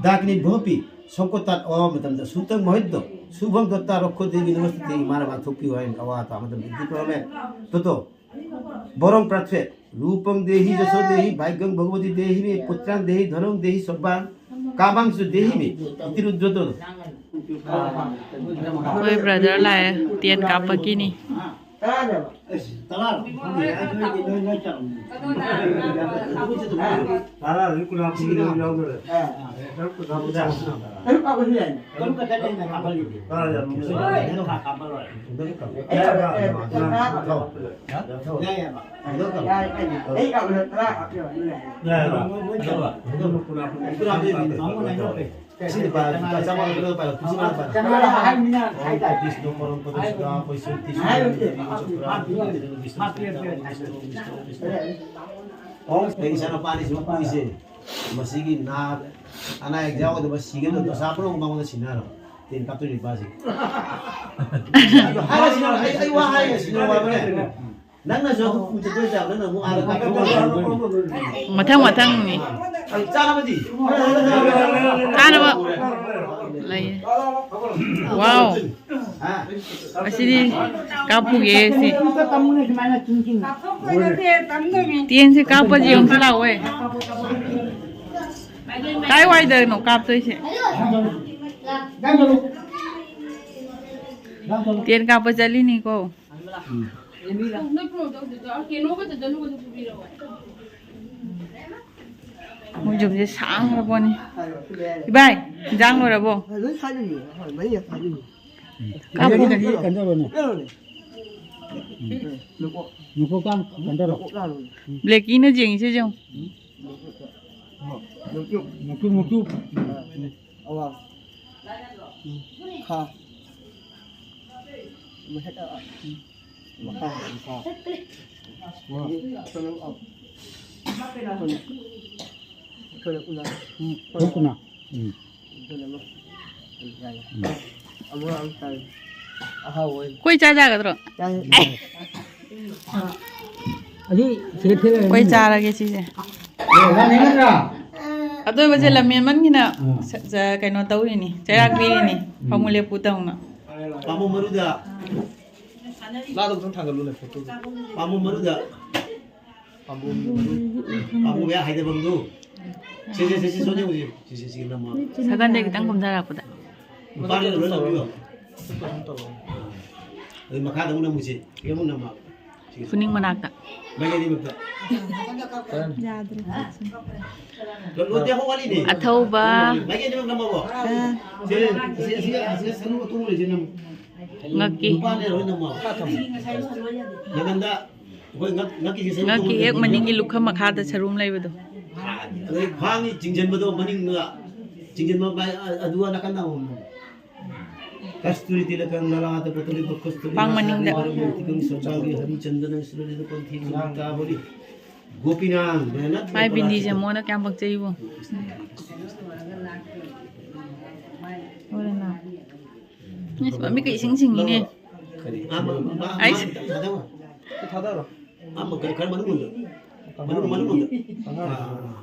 ডাকিনী ভোপি সংকটাত অ মতম সুতং মহিদ্য শুভং দত্তা রক্ষ দেবী নমস্তে ইমার মাথুপি হয় আওয়া তা মতম ইতি প্রমে তত বরং প্রার্থে রূপং দেহি যশো দেহি ভাগ্যং ভগবতী দেহি মে পুত্রাং দেহি ধনং দেহি সর্বাং কামাংশু দেহি মে ইতি রুদ্রত। ꯑꯩꯈꯣꯏ ꯕ꯭ꯔꯗꯔ ꯂꯥꯛꯑꯦ, ꯇꯦꯟ ꯀꯥꯞꯄꯒꯤꯅꯤ꯫ ꯑꯩ ꯏꯆꯥꯅꯨꯄꯥ ꯑꯅꯤꯁꯤ ꯄꯨꯏꯁꯦ, ꯃꯁꯤꯒꯤ ꯅꯥ ꯑꯅꯥ ꯑꯌꯦꯛ ꯌꯥꯎꯗꯕ ꯁꯤꯒꯗꯕ ꯗꯁꯥ ꯄꯨꯝꯅꯃꯛ ꯃꯉꯣꯟꯗ ꯁꯤꯟꯅꯔꯣ꯫ ꯇꯦꯟ ꯀꯥꯞꯇꯣꯏ ꯅꯨꯄꯥꯁꯤ꯫ ꯑꯗꯣ ꯍꯥꯏꯔꯁꯤꯅ, ꯑꯩ, ꯑꯩ ꯋꯥ ꯍꯥꯏꯔꯁꯤꯅ ꯋꯥꯕꯅꯦ꯫ ꯅꯪꯅꯁꯨ ꯑꯗꯨ ꯄꯨ ꯆꯠꯇꯣꯏ ꯇꯥꯕ, ꯅꯪꯅ ꯑꯃꯨꯛ ꯑꯥꯗ ꯀꯥꯞꯊꯣꯛꯑꯒ ꯂꯩꯗꯣꯏꯅꯤ꯫ ꯃꯊꯪ ꯃꯊꯪꯅꯤ꯫ ꯑꯗꯨ ꯆꯥꯅꯕꯗꯤ? ꯆꯥꯅꯕ ꯂꯩꯌꯦ꯫ ꯋꯥꯎ꯫ ꯍꯥ? ꯑꯁꯤꯗꯤ ꯀꯥꯞꯄꯨꯒꯦ ꯁꯤ꯫ ꯇꯦꯟꯁꯦ ꯀꯥꯞꯄꯁꯦ ꯌꯦꯡꯁꯤ ꯂꯥꯛꯑꯣꯏ꯫ ꯀꯥꯏ ꯋꯥꯏꯗꯅꯣ ꯀꯥꯞꯇꯣꯏꯁꯦ? ꯇꯦꯟ ꯀꯥꯞꯄ ꯆꯠꯂꯤꯅꯤꯀꯣ꯫ ꯃꯣꯏ ꯌꯨꯝꯁꯦ ꯁꯥꯡꯈ꯭ꯔ ꯄꯣꯠꯅꯤ꯫ ꯏꯕꯥꯏ, ꯏꯟꯖꯥꯡ ꯂꯣꯏꯔꯕꯣ? ꯂꯣꯏ ꯁꯥꯠꯂꯤꯅꯦ, ꯍꯣꯏ, ꯃꯔꯤ ꯁꯥꯠꯂꯤꯅꯦ꯫ ꯀꯥꯞꯄꯣ꯫ ꯀꯩꯅꯣꯅꯦ꯫ ꯅꯀꯣꯛ ꯀꯥꯡ ꯀꯩꯅꯣ ꯇꯧꯔꯣ꯫ ꯅꯀꯣꯛ ꯀꯥꯡ꯫ ꯕ꯭ꯂꯦꯛꯀꯤꯅ ꯌꯦꯡꯉꯤꯁꯦ ꯌꯦꯡꯉꯨ꯫ ꯃꯨꯛꯇꯨ, ꯃꯨꯛꯇꯨ꯫ ꯑꯋꯥ꯫ ꯈꯥ꯫ ꯃꯊꯛꯇ꯫ ꯃꯈꯥ꯫ ꯃꯈꯥ꯫ ꯋꯥ꯫ ꯎꯝ꯫ ꯎꯝ꯫ ꯑꯃꯨꯛ ꯑꯃꯨꯛ ꯆꯥꯏ꯫ ꯑꯍꯥꯎꯕ ꯑꯣꯏꯅ꯫ ꯀꯣꯏ ꯆꯥ ꯌꯥꯒꯗ꯭ꯔꯣ? ꯆꯥꯏ꯫ ꯑꯁꯤ ꯁꯤꯗ ꯊꯦꯠ ꯂꯩꯔꯦ꯫ ꯀꯣꯏ ꯆꯥꯔꯒꯦ ꯁꯤꯁꯦ꯫ ꯑꯦ, ꯅꯪ ꯅꯠꯇ꯭ꯔꯥ? ꯑꯗꯣꯏꯕꯁꯦ ꯂꯝ ꯍꯦꯟꯃꯟꯒꯤꯅ ꯑꯥ꯫ ꯁ-, ꯁ-, ꯀꯩꯅꯣ ꯇꯧꯔꯤꯅꯤ, ꯆꯩꯔꯥꯛ ꯄꯤꯔꯤꯅꯤ, ꯎꯝ꯫ ꯐꯃꯨ ꯂꯦꯞꯄꯨ ꯇꯧꯅ꯫ ꯄꯥꯝꯕꯣꯝ ꯃꯔꯨꯗ꯫ ꯂꯥꯗꯣ ꯑꯝꯇꯪ ꯊꯥꯡꯒꯠꯂꯨꯅꯦ, ꯐꯣꯇꯣꯗꯣ꯫ ꯄꯥꯝꯕꯣꯝ ꯃꯔꯨꯗ꯫ ꯄꯥꯝꯕꯣꯝ ꯃꯔꯨ꯫ ꯄꯥꯝꯕꯣꯝ ꯃꯌꯥ ꯍꯥꯏꯗꯐꯝꯗꯨ꯫ ꯁꯤ, ꯁꯤ, ꯁꯤ, ꯁꯤ, ꯁꯣꯝꯗ ꯌꯦꯡꯉꯨꯁꯤ꯫ ꯁꯤ, ꯁꯤ, ꯁꯤ, ꯅꯝꯃꯣ꯫ ꯁꯒꯟꯗꯩ ꯈꯤꯇꯪ ꯀꯨꯝꯊꯔꯛꯄꯗ꯫ ꯅꯨꯄꯥꯅ ꯂꯣꯏ ꯂꯧꯕꯤꯌꯣ꯫ ꯑꯗꯩ ꯃꯈꯥꯗ ꯑꯃꯨꯛ ꯅꯝꯃꯨꯁꯤ꯫ ꯁꯤ ꯑꯃꯨꯛ ꯅꯝꯃꯣ꯫ ꯈꯨꯅꯤꯡ ꯃꯅꯥꯛꯇ꯫ ꯃꯥꯏꯀꯩ ꯑꯅꯤꯃꯛꯇ꯫ ꯌꯥꯗ꯭ꯔꯦ꯫ ꯂꯣ-, ꯂꯣꯏꯇꯦ, ꯍꯣ ꯋꯥꯠꯂꯤꯅꯦ꯫ ꯑꯊꯧꯕ꯫ ꯃꯥꯏꯀꯩ ꯑꯅꯤꯃꯛ ꯅꯝꯃꯣꯕ꯫ ꯑꯥ꯫ ꯁꯤ, ꯁꯤ, ꯁꯤ, ꯁꯤ ꯁꯅꯨ ꯑꯇꯣꯡꯕ ꯂꯩꯁꯦ ꯅꯝꯃꯨ꯫ ꯉꯛꯀꯤ꯫ ꯅꯨꯄꯥꯅ ꯂꯣꯏ ꯅꯝꯃꯣ꯫ ꯅꯥꯀꯟꯗ ꯑꯩꯈꯣꯏ ꯉꯛ-, ꯉꯛꯀꯤꯁꯦ ꯁꯅꯨ ꯉꯛꯀꯤ ꯑꯇꯣꯡꯕ ꯍꯦꯛ ꯂꯩꯁꯦ꯫ ꯃꯅꯤꯡꯒꯤ ꯂꯨꯈꯝ ꯃꯈꯥꯗ ꯁꯔꯨ ꯑꯃ ꯂꯩꯕꯗꯣ꯫ ꯑꯗꯩ ꯈ꯭ꯋꯥꯡꯒꯤ ꯆꯤꯡꯁꯤꯟꯕꯗꯣ ꯃꯅꯤꯡꯗ ꯆꯤꯡꯁꯤꯟꯕ ꯃꯥꯏ-, ꯑꯗꯨꯒ ꯅꯥꯀꯟꯗ ꯑꯃꯨꯛ ꯅꯝꯃꯣ꯫ ꯀꯁꯇꯨꯔꯤ ꯇꯤꯂꯀꯪ ꯂꯂꯥꯇ ꯄꯇꯂꯤ ꯄꯀꯁꯇꯨꯔꯤ ꯄꯥꯡ ꯃꯅꯤꯡꯗ꯫ ꯁꯔꯕꯣꯇꯤꯀꯪ ꯁꯆꯥꯡꯒꯤ ꯍꯔꯤꯆꯟꯗꯅ ꯁꯨꯔꯂꯤꯇ ꯄꯟꯊꯤ ꯃꯨꯛꯇꯥꯕꯂꯤ꯫ ꯒꯣꯄꯤꯅꯥꯊ ꯃꯦꯍꯅꯠ ꯃꯥꯏ ꯕꯤꯟꯗꯤꯁꯦ ꯃꯣꯟꯗ ꯀꯌꯥꯝ ꯄꯛꯆꯩꯕꯣ꯫ ꯍꯣꯔꯦꯟ ꯂꯥꯛ꯫ ꯑꯁ, ꯃꯃꯤꯠꯀ ꯏꯁꯤꯡ ꯁꯤꯡꯉꯤꯅꯦ꯫ ꯀꯔꯤ? ꯑꯥ, ꯃꯥ, ꯃꯥ, ꯃꯥ, ꯑꯩꯁ꯫ ꯃꯥ ꯈꯤꯇꯪ ꯊꯥꯗꯧ꯫ ꯁꯤ ꯊꯥꯗꯔꯣ꯫ ꯑꯥ, ꯃ-, ꯈꯔ ꯃꯅꯨꯡ ꯂꯣꯝꯗ꯫ ꯃꯅꯨꯡ, ꯃꯅꯨꯡ ꯂꯣꯝꯗ꯫ ꯑꯥ, ꯑꯥ, ꯑꯥ꯫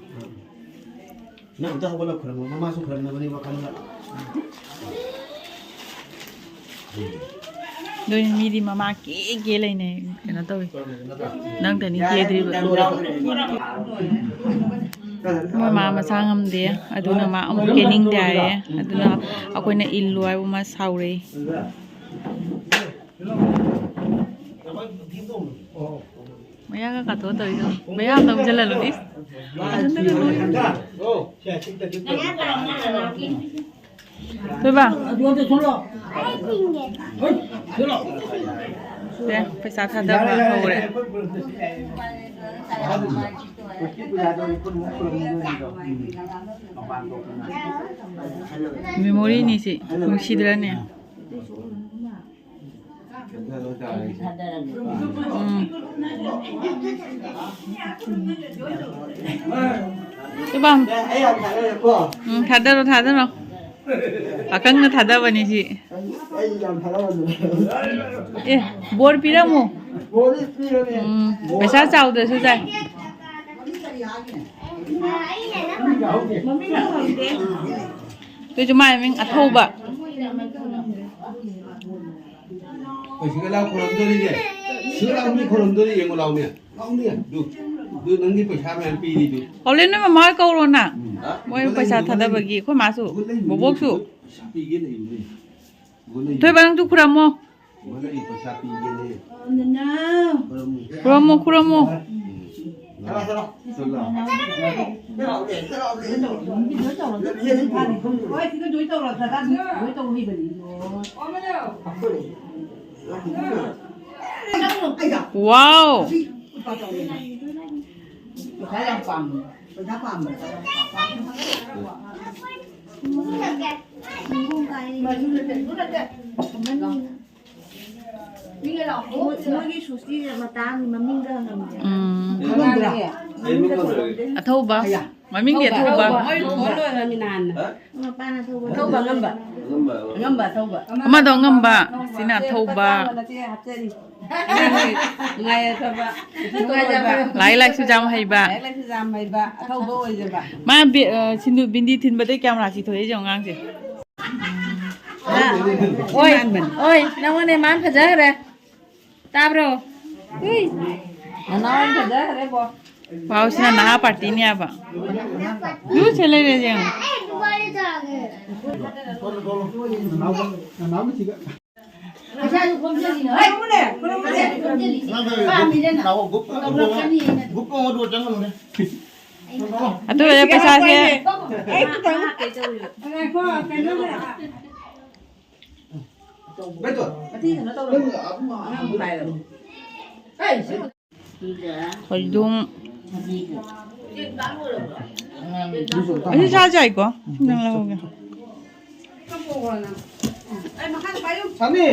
ꯅꯪ ꯑꯝꯇ ꯍꯧꯒꯠꯂ ꯈꯨꯔꯨꯝꯃꯣ꯫ ꯃꯃꯥꯁꯨ ꯈꯨꯔꯨꯝꯅꯕꯅꯤ ꯋꯥꯈꯜꯗ꯫ ꯑꯗꯨꯅꯤ ꯃꯤꯗꯤ ꯃꯃꯥ ꯀꯦ ꯀꯦ ꯂꯩꯅꯩ꯫ ꯀꯩꯅꯣ ꯇꯧꯋꯤ꯫ ꯅꯪꯇꯅꯤ ꯀꯦꯗ꯭ꯔꯤꯕ꯫ ꯃꯣꯏ ꯃꯥ ꯃꯁꯥ ꯉꯝꯗꯦ꯫ ꯑꯗꯨꯅ ꯃꯥ ꯑꯃꯨꯛ ꯀꯦꯅꯤꯡꯗꯦ ꯍꯥꯏꯌꯦ꯫ ꯑꯗꯨꯅ ꯑꯩꯈꯣꯏꯅ ꯏꯜꯂꯨ ꯍꯥꯏꯕ ꯃꯥ ꯁꯥꯎꯔꯛꯏ꯫ ꯃꯌꯥꯒ ꯀꯥꯊꯣꯛꯑ ꯇꯧꯔꯤꯗꯣ꯫ ꯃꯌꯥ ꯑꯝꯇ ꯎꯝꯁꯤꯜꯍꯜꯂꯨ, ꯏꯁ꯫ ꯊꯣꯏꯕ꯫ ꯁꯦ, ꯄꯩꯁꯥ ꯊꯥꯗꯕ ꯍꯧꯔꯦ꯫ ꯃꯦꯃꯣꯔꯤꯅꯤ ꯁꯤ, ꯅꯨꯡꯁꯤꯗ꯭ꯔꯅꯦ? ꯎꯝ꯫ ꯏꯕꯥꯝ꯫ ꯎꯝ, ꯊꯥꯗꯔꯣ, ꯊꯥꯗꯔꯣ꯫ ꯑꯀꯪꯅ ꯊꯥꯗꯕꯅꯤ ꯁꯤ꯫ ꯑꯦ, ꯕꯣꯔ ꯄꯤꯔꯝꯃꯨ꯫ ꯎꯝ, ꯄꯩꯁꯥ ꯆꯥꯎꯗ꯭ꯔꯁꯨ ꯌꯥꯏ꯫ ꯑꯗꯨꯁꯨ ꯃꯥꯏ ꯃꯤꯡ ꯑꯊꯧꯕ꯫ ꯑꯩꯈꯣꯏ ꯁꯤꯒ ꯂꯥꯎ ꯈꯨꯔꯨꯝꯗꯣꯔꯤꯅꯦ꯫ ꯁꯤꯒ ꯂꯥꯎ ꯃꯤ ꯈꯨꯔꯨꯝꯗꯣꯔꯤ ꯌꯦꯡꯉꯨ ꯂꯥꯎꯅꯦ꯫ ꯂꯥꯎꯅꯦ꯫ ꯑꯗꯨ, ꯑꯗꯨ ꯅꯪꯒꯤ ꯄꯩꯁꯥ ꯃꯌꯥꯝ ꯄꯤꯔꯤꯗꯨ꯫ ꯑꯣꯂꯦ ꯅꯣꯏ ꯃꯃꯥ ꯍꯣꯏ ꯀꯧꯔꯣꯅ꯫ ꯎꯝ꯫ ꯃꯣꯏ ꯄꯩꯁꯥ ꯊꯥꯗꯕꯒꯤ ꯑꯩꯈꯣꯏ ꯃꯥꯁꯨ, ꯕꯣꯕꯣꯛꯁꯨ꯫ ꯊꯣꯏꯕ, ꯅꯪꯁꯨ ꯈꯨꯔꯝꯃꯣ꯫ ꯈꯨꯔꯝꯃꯣ, ꯈꯨꯔꯝꯃꯣ꯫ ꯋꯥꯎ! ꯃꯣꯏꯒꯤ ꯁꯨꯁꯇꯤ ꯃꯇꯥꯡꯒꯤ ꯃꯃꯤꯡꯒ ꯍꯪꯉꯝꯗꯦ꯫ ꯎꯝ꯫ ꯈꯪꯉꯝꯗ꯭ꯔꯥ? ꯑꯊꯧꯕ꯫ ꯃꯃꯤꯡꯗꯤ ꯑꯊꯧꯕ꯫ ꯃꯣꯏ ꯊꯣꯟ ꯂꯣꯏꯔꯃꯤ ꯅꯍꯥꯟꯅ꯫ ꯃꯄꯥꯅ ꯑꯊꯧꯕ꯫ ꯑꯊꯧꯕ ꯑꯉꯝꯕ꯫ ꯑꯉꯝꯕ ꯑꯊꯧꯕ꯫ ꯑꯃꯗꯣ ꯑꯉꯝꯕ, ꯁꯤꯅ ꯑꯊꯧꯕ꯫ ꯅꯨꯡꯉꯥꯏ ꯌꯥꯏꯐꯕ꯫ ꯂꯥꯏꯔꯤꯛ ꯂꯥꯏꯁꯨ ꯌꯥꯝ ꯍꯩꯕ꯫ ꯂꯥꯏꯔꯤꯛ ꯂꯥꯏꯁꯨ ꯌꯥꯝ ꯍꯩꯕ, ꯑꯊꯧꯕ ꯑꯣꯏꯖꯕ꯫ ꯃꯥ ꯕꯤ-, ꯑ, ꯁꯤꯟꯗꯨ ꯕꯤꯟꯗꯤ ꯊꯤꯟꯕꯗꯩ ꯀꯌꯥꯝ ꯔꯥꯁꯤ ꯊꯣꯛꯑꯦ ꯌꯦꯡꯉꯣ ꯑꯉꯥꯡꯁꯦ꯫ ꯑꯣꯏ, ꯑꯣꯏ, ꯅꯪꯉꯣꯟꯗ ꯃꯥꯅ ꯐꯖꯈ꯭ꯔꯦ꯫ ꯇꯥꯕ꯭ꯔꯣ? ꯎꯏ꯫ ꯅꯅꯥꯎ ꯐꯖꯈ꯭ꯔꯦꯕꯣ꯫ ꯋꯥꯎ, ꯁꯤꯅ ꯅꯍꯥ ꯄꯥꯔꯇꯤꯅꯦꯕ꯫ ꯂꯨ ꯁꯦ ꯂꯩꯔꯦ ꯌꯦꯡꯉꯣ꯫ ꯅꯅꯥꯎ ꯃꯤꯁꯤꯒ꯫ ꯄꯩꯁꯥꯁꯨ ꯈꯣꯝꯖꯜꯂꯤꯅꯦ꯫ ꯍꯣꯏ, ꯈꯣꯝꯖꯜꯂꯤꯅꯦ꯫ ꯄꯥꯝꯃꯤꯗꯅ꯫ ꯇꯧꯔꯛꯀꯅꯤ ꯑꯩꯅ꯫ ꯑꯗꯨ ꯑꯣꯏꯔꯦ ꯄꯩꯁꯥꯁꯦ꯫ ꯉꯥꯏꯈꯣ, ꯀꯩꯅꯣꯅꯦ꯫ ꯃꯊꯤ ꯀꯩꯅꯣ ꯇꯧꯔꯣ꯫ ꯑꯉꯥꯡ ꯄꯥꯏꯔꯣ꯫ ꯊꯣꯏꯗꯣꯡ꯫ ꯑꯁꯤ ꯆꯥꯁꯦ ꯍꯥꯏꯀꯣ? ꯅꯪ ꯂꯧꯍꯧꯒꯦ꯫ ꯁꯥꯅꯤ!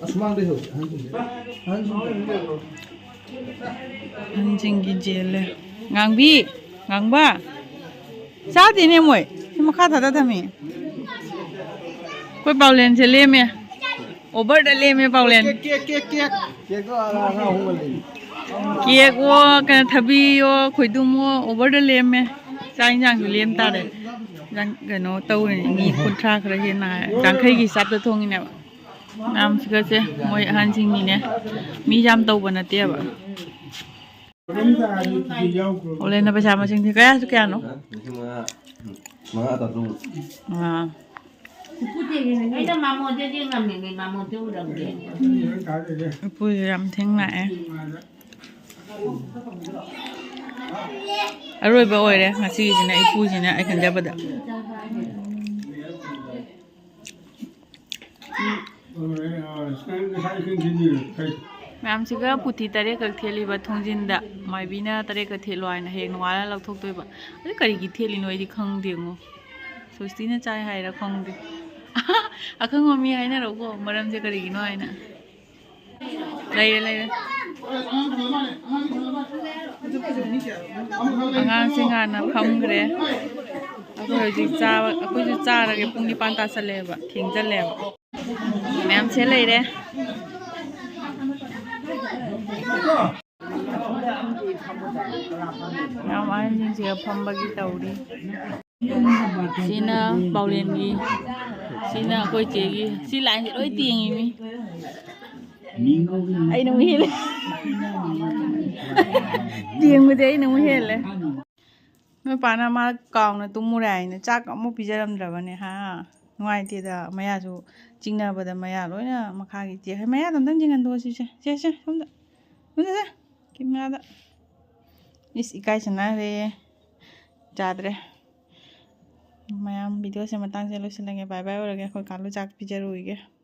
ꯑꯁꯨꯃꯥꯡꯗꯩ ꯍꯧꯁꯦ, ꯑꯍꯟꯁꯤꯡꯗꯩ꯫ ꯑꯍꯟꯁꯤꯡꯗꯩ꯫ ꯑꯍꯟꯁꯤꯡꯒꯤ ꯖꯦꯜꯂꯦ꯫ ꯉꯥꯡꯕꯤ! ꯉꯥꯡꯕ! ꯆꯥꯗꯦꯅꯦ ꯃꯣꯏ꯫ ꯁꯤ ꯃꯈꯥ ꯊꯥꯗ ꯊꯝꯃꯤ꯫ ꯑꯩꯈꯣꯏ ꯄꯥꯎꯂꯦꯟꯁꯦ ꯂꯦꯝꯃꯦ꯫ ꯑꯣꯚꯔꯗ ꯂꯦꯝꯃꯦ ꯄꯥꯎꯂꯦꯟ꯫ Cake, cake, cake, cake. ꯀꯦꯛꯇꯣ ꯑꯉꯥꯡ ꯑꯍꯨꯝꯒ ꯂꯩ꯫ ꯀꯦꯛꯑꯣ, ꯀꯩꯅꯣ, ꯊꯕꯤꯑꯣ, ꯈꯣꯏꯗꯨꯝꯑꯣ, ꯑꯣꯚꯔꯗ ꯂꯦꯝꯃꯦ꯫ ꯆꯥꯛ ꯏꯟꯖꯥꯡꯁꯨ ꯂꯦꯝ ꯇꯥꯔꯦ꯫ ꯏꯟꯖꯥꯡ ꯀꯩꯅꯣ ꯇꯧꯔꯤꯅꯦ, ꯃꯤ ꯀꯨꯟꯊ꯭ꯔꯥ ꯈꯔ ꯍꯦꯟꯅ ꯍꯥꯏ꯫ ꯌꯥꯡꯈꯩꯒꯤ ꯆꯥꯞꯇ ꯊꯣꯡꯉꯤꯅꯦꯕ꯫ ꯃꯌꯥꯝꯁꯤꯒꯁꯦ ꯃꯣꯏ ꯑꯍꯟꯁꯤꯡꯒꯤꯅꯦ꯫ ꯃꯤ ꯌꯥꯝ ꯇꯧꯕ ꯅꯠꯇꯦꯕ꯫ ꯑꯣꯂꯦꯟꯅ ꯄꯩꯁꯥ ꯃꯁꯤꯡ ꯊꯤ꯫ ꯀꯌꯥꯁꯨ ꯀꯌꯥꯅꯣ? ꯂꯤꯁꯤꯡ ꯃꯉꯥ꯫ ꯃꯉꯥ ꯆꯥꯇ꯭ꯔꯨꯛ꯫ ꯑꯥ꯫ ꯑꯩꯅ ꯃꯥꯃꯣꯟꯗꯗꯤ ꯉꯝꯃꯤꯅꯦ, ꯃꯥꯃꯣꯟꯗ ꯎꯔꯝꯗꯦ꯫ ꯏꯄꯨꯁꯨ ꯌꯥꯝ ꯊꯦꯡ ꯂꯥꯛꯑꯦ꯫ ꯑꯔꯣꯏꯕ ꯑꯣꯏꯔꯦ ꯉꯁꯤꯒꯤꯁꯤꯅ, ꯏꯄꯨꯁꯤꯅ ꯑꯩ ꯈꯟꯖꯕꯗ꯫ ꯃꯌꯥꯝꯁꯤꯒ ꯄꯨꯊꯤ ꯇꯔꯦꯠꯈꯛ ꯊꯦꯠꯂꯤꯕ ꯊꯣꯡꯖꯤꯟꯗ꯫ ꯃꯥꯏꯕꯤꯅ ꯇꯔꯦꯠꯀ ꯊꯦꯠꯂꯣ ꯍꯥꯏꯅ ꯍꯌꯦꯡ ꯅꯣꯡꯉꯥꯜꯂ ꯂꯧꯊꯣꯛꯇꯣꯏꯕ꯫ ꯑꯗꯨ ꯀꯔꯤꯒꯤ ꯊꯦꯠꯂꯤꯅꯣ ꯑꯩꯗꯤ ꯈꯪꯗꯦꯉꯣ꯫ ꯁꯣꯁꯇꯤꯅ ꯆꯥꯏ ꯍꯥꯏꯔ ꯈꯪꯗꯦ꯫ ꯑꯈꯪꯕ ꯃꯤ ꯍꯥꯏꯅꯔꯛꯎꯀꯣ, ꯃꯔꯝꯁꯦ ꯀꯔꯤꯒꯤꯅꯣ ꯍꯥꯏꯅ꯫ ꯂꯩꯔꯦ, ꯂꯩꯔꯦ꯫ ꯑꯉꯥꯡꯁꯤꯡ ꯍꯥꯟꯅ ꯐꯝꯈ꯭ꯔꯦ꯫ ꯑꯩꯈꯣꯏ ꯍꯧꯖꯤꯛ ꯆꯥꯕ, ꯑꯩꯈꯣꯏꯁꯨ ꯆꯥꯔꯒꯦ꯫ ꯄꯨꯡ ꯅꯤꯄꯥꯟ ꯇꯥꯁꯜꯂꯛꯑꯦꯕ, ꯊꯦꯡꯖꯜꯂꯦꯕ꯫ ꯃꯌꯥꯝꯁꯦ ꯂꯩꯔꯦ꯫ ꯃꯌꯥꯝ ꯑꯍꯟꯁꯤꯡꯁꯤꯒ ꯐꯝꯕꯒꯤ ꯇꯧꯔꯤ꯫ ꯁꯤꯅ ꯄꯥꯎꯂꯦꯟꯒꯤ, ꯁꯤꯅ ꯑꯩꯈꯣꯏ ꯆꯦꯒꯤ꯫ ꯁꯤ ꯂꯥꯏꯟꯁꯦ ꯂꯣꯏ ꯇꯦꯡꯉꯤ ꯃꯤ꯫ ꯑꯩꯅ ꯑꯃꯨꯛ ꯍꯦꯜꯂꯦ꯫ ꯇꯦꯡꯕꯗꯤ ꯑꯩꯅ ꯑꯃꯨꯛ ꯍꯦꯜꯂꯦ꯫ ꯅꯣꯏ ꯄꯥꯅ ꯃꯥ ꯀꯥꯎꯅ ꯇꯨꯝꯃꯨꯔꯦ ꯍꯥꯏꯅ ꯆꯥꯛ ꯑꯃꯨꯛ ꯄꯤꯖꯔꯝꯗ꯭ꯔꯕꯅꯦ ꯍꯥ? ꯅꯨꯡꯉꯥꯏꯇꯦꯗ, ꯃꯌꯥꯁꯨ ꯆꯤꯡꯅꯕꯗ ꯃꯌꯥ ꯂꯣꯏꯅ ꯃꯈꯥꯒꯤ ꯆꯦ-, ꯃꯌꯥꯗꯣ ꯑꯝꯇꯪ ꯆꯤꯡꯍꯟꯗꯣꯛꯑꯣ ꯁꯤꯁꯦ꯫ ꯁꯦ, ꯁꯦ, ꯁꯣꯝꯗ꯫ ꯁꯣꯝꯗ ꯁꯦ꯫ ꯀꯦꯃꯦꯔꯥꯗ꯫ ꯏꯁ, ꯏꯀꯥꯏ ꯁꯅꯥꯈ꯭ꯔꯦ꯫ ꯌꯥꯗ꯭ꯔꯦ꯫ ꯃꯌꯥꯝ ꯚꯤꯗꯤꯑꯣꯁꯦ ꯃꯇꯥꯡꯁꯦ ꯂꯣꯏꯁꯤꯜꯂꯒꯦ꯫ ꯕꯥꯏ ꯕꯥꯏ ꯑꯣꯏꯔꯒꯦ꯫ ꯑꯩꯈꯣꯏ ꯀꯥꯂꯨ ꯆꯥꯛ ꯄꯤꯖꯔꯨꯈꯤꯒꯦ꯫